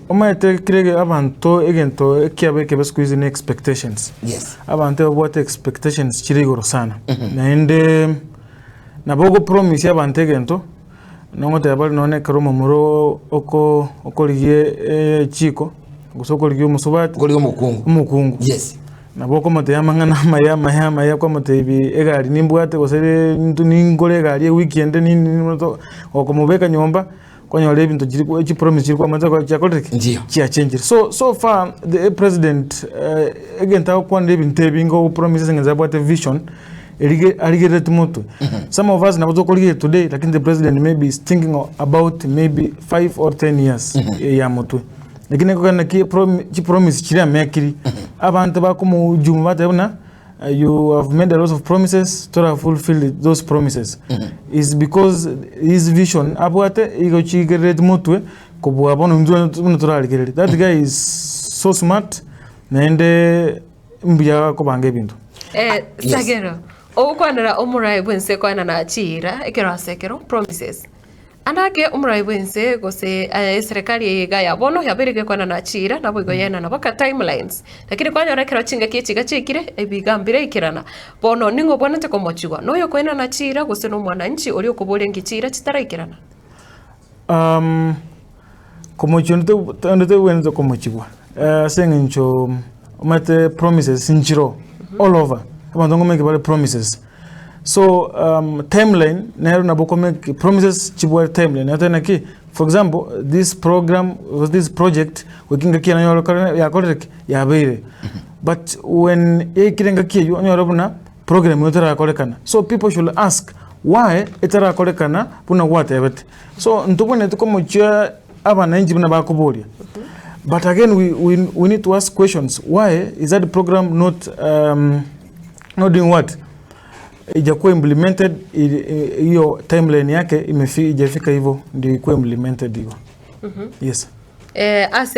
Omanyete kera ege abanto egento ekiabo ekebe siku hizi ne expectations. Yes. Abanto babwate expectations chire igoro sana. Naende nabo ogopromise abanto egento, nogoteba bare nonye ekero omomura oko okorigia echiko, gose okorigia omosubati, Okorigia omokungu. omokungu. Yes. Nabo okomotebia amang'ana amaya amaya amaya kwamotebia egari nimbwate gose intwe ningore egari ewiki ende nini okomobeka nyomba. Kwanyora ebinto chiri chipromise chiri kwamanyete ko chiakorire ki? Nchiyo. Chiachenchire. So so far the president egento agokwanera ebinto ebinge ogopromise ase eng'encho abwate vision erige arigerereti motwe. Some of us nabo tokorigereria today lakini the president maybe is thinking about maybe 5 or 10 years ya motwe. Lakini ekogenda naki promi chipromise chiria amekiri, abanto bakomohujumu bateba buna. You have made a lot of promises tora fulfill those promises is because his vision abwate igo chigerereti motwe kobua bono intwe buna torarigereria that guy is so smart naende mbuya akobanga ebinto. Eh, Yes. Sagero, ogokwanera omorai bwense koenana chiira ekero ase ekero, promises. Ande ake omorai bw'ense gose eserekari eye iga ya bono yabeire gekwana chiira naboigo yaenana mpaka timelines. Lakini kwanyora ekero chingaki echi iga chiaikire ebiga mbiraikerana. Bono ning'o obwenerete komochigwa? Noyo okoenana chiira gose nomwananchi oria okoboria nki chiira chitaraikerana? Komochia onde onde tobwenerete komochigwa ase eng'encho omanyete promises nchiroo all over, abanto nkomanyete bare promises. So timeline nero nabo oko make promises chibwate timeline otebe naki for example this program gose this project goika engaki eye nonyore kare yakorire ki? Yabeire. But when yaikire engaki eywo onyore buna program eywo terakorekana. So people should ask why etarakorekana buna gwatebete. So ntobwenereti komochia abananchi buna bakoboria but again we, we, we need to ask questions why is that program not not doing what ijakuwa implemented hiyo timeline yake imefi ijafika hivyo ndio ikuwe implemented hivyo yes. Eh, ase.